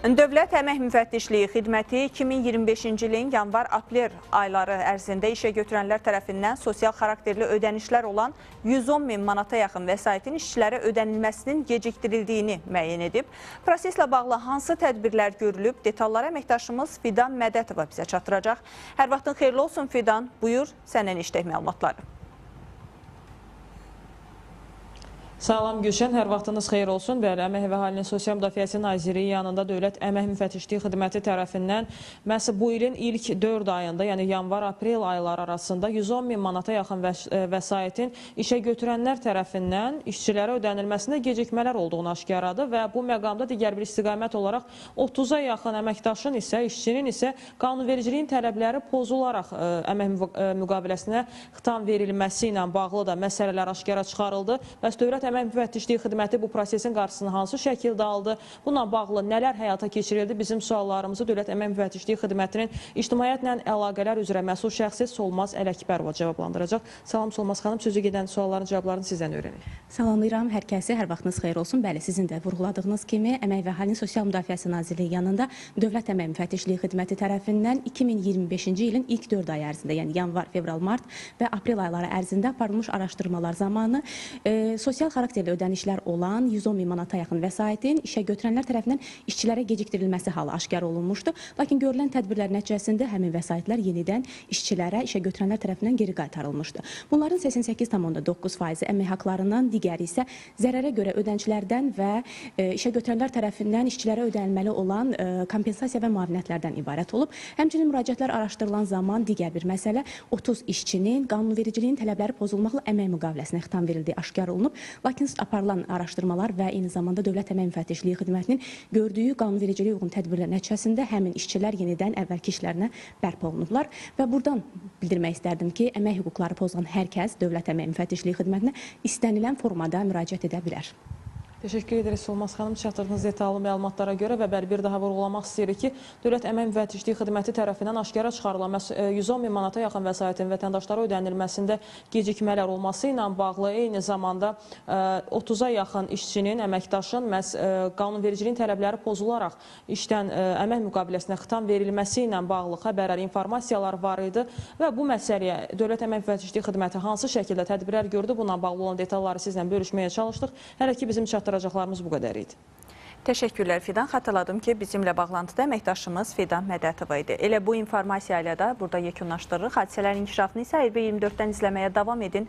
Dövlət Əmək Müfəttişliyi Xidməti 2025-ci ilin yanvar-aprel ayları ərzində işə götürənlər tərəfindən sosial xarakterli ödənişlər olan 110 min manata yaxın vəsaitin işçilərə ödənilməsinin gecikdirildiyini müəyyən edib. Proseslə bağlı hansı tədbirlər görülüb, detalları əməkdaşımız Fidan Mədətova bizə çatdıracaq. Hər vaxtın xeyirli olsun Fidan, buyur səndən işlək məlumatları. Salam Gülşən, hər vaxtınız xeyir olsun. Bəli, Əmək və Əhalinin Sosial Müdafiəsi Nazirliyi yanında Dövlət Əmək Müfəttişliyi Xidməti tərəfindən məhz bu ilin ilk 4 ayında, yəni yanvar-aprel ayları arasında 110 min manata yaxın vəsaitin işə götürənlər tərəfindən işçilərə ödənilməsində gecikmələr olduğunu aşkaradı və bu məqamda digər bir istiqamət olaraq 30-a yaxın əməkdaşın isə, işçinin isə qanunvericiliyin tələbləri pozularaq əmək müqaviləsinə xitam verilməsi ilə bağlı da məsələlər aşkara çıxarıldı. Bəs Dövlət Əmək Müfəttişliyi Xidməti bu prosesin qarşısını hansı şəkildə aldı? Bununla bağlı nələr həyata keçirildi? Bizim suallarımızı Dövlət Əmək Müfəttişliyi Xidmətinin ictimaiyyətlə əlaqələr üzrə məsul şəxsi Solmaz Ələkbərova cavablandıracaq. Salam Solmaz xanım, sözü gedən sualların cavablarını sizdən öyrənək. Salamlayıram hər kəsi, hər vaxtınız xeyir olsun. Bəli, sizin də vurğuladığınız kimi Əmək və Əhalinin Sosial Müdafiəsi Nazirliyi yanında Dövlət Əmək Müfəttişliyi Xidməti tərəfindən 2025-ci ilin ilk 4 ayı ərzində, yəni yanvar, fevral, mart və aprel ayları ərzində aparılmış araşdırmalar zamanı sosial xarakterli ödənişlər olan 110 min manata yaxın vəsaitin işə götürənlər tərəfindən işçilərə gecikdirilməsi halı aşkar olunmuşdu. Lakin görülən tədbirlər nəticəsində həmin vəsaitlər yenidən işçilərə, işə götürənlər tərəfindən geri qaytarılmışdı. Bunların 88,9%-i əmək haqlarından, digəri isə zərərə görə ödənişlərdən və işə götürənlər tərəfindən işçilərə ödənilməli olan kompensasiya və müavinətlərdən ibarət olub. Həmçinin müraciətlər araşdırılan zaman digər bir məsələ 30 işçinin qanunvericiliyin tələbləri pozulmaqla əmək müqaviləsinə xitam verildiyi aşkar olunub. Lakin aparılan araşdırmalar və eyni zamanda Dövlət Əmək Müfəttişliyi Xidmətinin gördüyü qanunvericiliyə uyğun tədbirlər nəticəsində həmin işçilər yenidən əvvəlki işlərinə bərpa olunublar. Və buradan bildirmək istərdim ki, əmək hüquqları pozulan hər kəs Dövlət Əmək Müfəttişliyi Xidmətinə istənilən formada müraciət edə bilər. Təşəkkür edirik Solmaz xanım, çatdırdığınız detallı məlumatlara görə və bəli bir daha vurğulamaq istəyirik ki, Dövlət Əmək Müfəttişliyi Xidməti tərəfindən aşkara çıxarılan 110 min manata yaxın vəsaitin vətəndaşlara ödənilməsində gecikmələr olması ilə bağlı eyni zamanda 30-a yaxın işçinin, əməkdaşın məhz qanunvericiliyin tələbləri pozularaq işdən əmək müqaviləsinə xitam verilməsi ilə bağlı xəbərlər, informasiyalar var idi və bu məsələyə Dövlət Əmək Müfəttişliyi Xidməti hansı şəkildə tədbirlər gördü, bununla bağlı olan detalları sizlə bölüşməyə çalışdıq. Hələ ki bizim çatdıracaqlarımız bu qədər idi. Təşəkkürlər Fidan. Xatırladım ki, bizimlə bağlantıda əməkdaşımız Fidan Mədətova idi. Elə bu informasiya ilə də burada yekunlaşdırırıq. Hadisələrin inkişafını isə IRB 24-dən izləməyə davam edin.